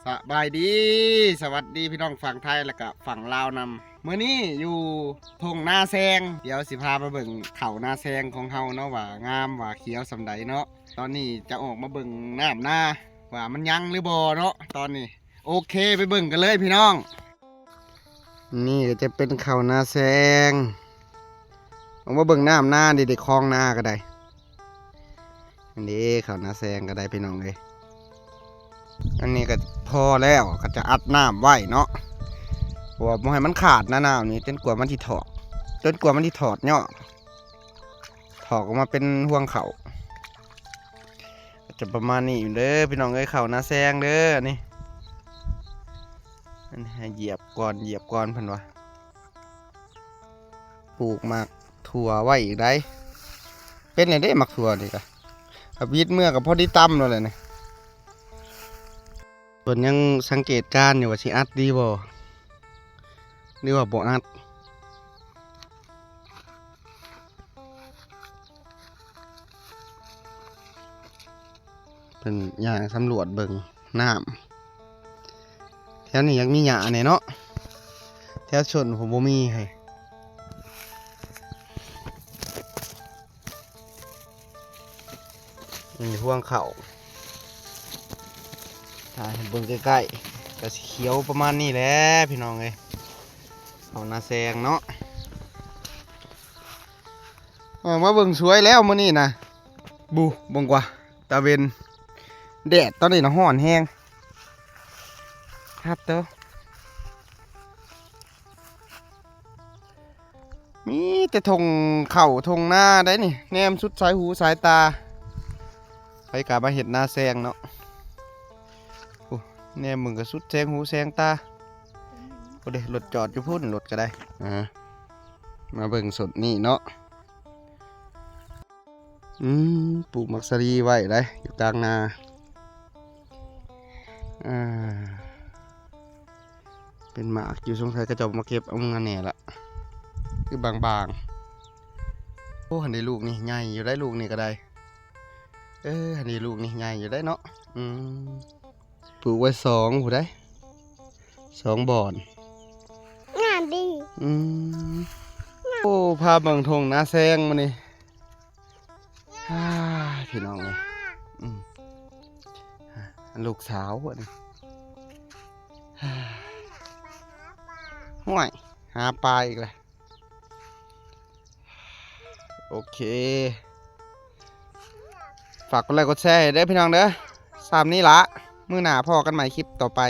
ສະບາຍດີ ສະຫວັດດີພີ່ນ້ອງຝັ່ງໄທ ແລະກະຝັ່ງລາວນຳ. ມື້ນີ້ຢູ່ທົ່ງນາແຊງ ດຽວຊິພາໄປເບິ່ງເຂົ້ານາແຊງຂອງເຮົາເນາະ ວ່າງາມວ່າຂຽວສ່ຳໃດເນາະ. ຕອນນີ້ຈະອອກມາເບິ່ງນ້ຳນາ ວ່າມັນຍັງຫຼືບໍ່ເນາະຕອນນີ້. ໂອເຄ ໄປເບິ່ງກັນເລີຍພີ່ນ້ອງ. ນີ້ກໍຈະເປັນເຂົ້ານາແຊງ. ອອກມາເບິ່ງນ້ຳນາເດ້ ເດ້ ຄອງນາກໍໄດ້. ອັນນີ້ເຂົ້ານາແຊງກໍໄດ້ພີ່ນ້ອງເອີຍ. ອັນນີ້ກໍພໍແລ້ວ ກໍຈະອັດນ້ຳໄວ້ເນາະ ເພາະວ່າບໍ່ໃຫ້ມັນຂາດນະ ນ້ຳນີ້ ຈົນກວ່າມັນຊິຖອກ ຈົນກວ່າມັນຊິຖອດຍອດ ຖອກອອກມາເປັນຮວງເຂົ້າ. ກໍຈະປະມານນີ້ເດີພີ່ນ້ອງເອີຍ ເຂົ້ານາແຊງເດີ. ອັນນີ້ ອັນນີ້ໃຫ້ຢຽບກ່ອນ ຢຽບກ່ອນເພິ່ນວ່າ. ປູກໝາກຖົ່ວໄວ້ອີກໄດ໋. ເປັນແລ້ວເດ້ໝາກຖົ່ວນີ້ກະ ອາວິດເມື່ອກໍພໍດີຕຳແລ້ວແຫຼະນີ້. ເພິ່ນຍັງສັງເກດການຢູ່ວ່າຊິອັດດີບໍ່ ຫຼືວ່າບໍ່ອັດ. ເພິ່ນຍ່າງສຳຫຼວດເບິ່ງນ້ຳ ແຖວນີ້ຢາກມີຫຍ້າແດ່ເນາະ ແຖວຊົນພຸ້ນບໍ່ມີເຮີ້ຍ. ນີ້ຮວງເຂົ້າ ຖ້າໃຫ້ເບິ່ງໃກ້ໆ ກໍຊິຂຽວປະມານນີ້ແຫຼະພີ່ນ້ອງເອີຍ ເຂົ້ານາແຊງເນາະ. ເອີ ມາເບິ່ງສວຍແລ້ວມື້ນີ້ນະ. ບູ ເບິ່ງກວ່າ ຕາເວັນ ແດດຕອນນີ້ນະຮ້ອນແຮງ ຄັກເຕີ. ມີແຕ່ທົ່ງເຂົ້າທົ່ງນາໄດ໋ນີ້ ແນມສຸດສາຍຫູສາຍຕາ. ໃຜກະມາເຮັດນາແຊງເນາະ. ໂອ້ ແນມເບິ່ງກະສຸດແສງຫູແສງຕາ. ໂອ້ເດ້ ລົດຈອດຢູ່ພຸ້ນ ລົດກະໄດ້. ອ່າ ມາເບິ່ງສົດນີ້ເນາະ. ອືມ ປູກໝາກສາລີໄວ້ໄດ໋ ຢູ່ກາງນາ. ອ່າ ເປັນໝາກຢູ່ ສົງໄສເຂົາເຈົ້າມາເກັບເອົາເມືອແດ່ລະ ຄືບາງໆ. ໂອ້ ຫັ້ນເດ ລູກນີ້ໃຫຍ່ຢູ່ໄດ໋ ລູກນີ້ກໍໄດ້. ເອີ ຫັ້ນເດ ລູກນີ້ໃຫຍ່ຢູ່ໄດ໋ເນາະ. ອືມ ປູກໄວ້ສອງຜູ້ໃດ ສອງບ່ອນ ງາມດີ. ອືມ ໂອ້ ພາເບິ່ງທົ່ງນາແຊງມື້ນີ້. ອ່າ ພີ່ນ້ອງເອີຍ ອືມ ອ່າ ລູກສາວອັນນີ້ ຫ້ວຍ ຫາປາອີກແລ້ວ. ໂອເຄ ຝາກກົດໄລກົດແຊໃຫ້ເດີພີ່ນ້ອງເດີ. ສ່ຳນີ້ລະ ມື້ໜ້າພໍ້ກັນໃໝ່ຄລິບຕໍ່ໄປ.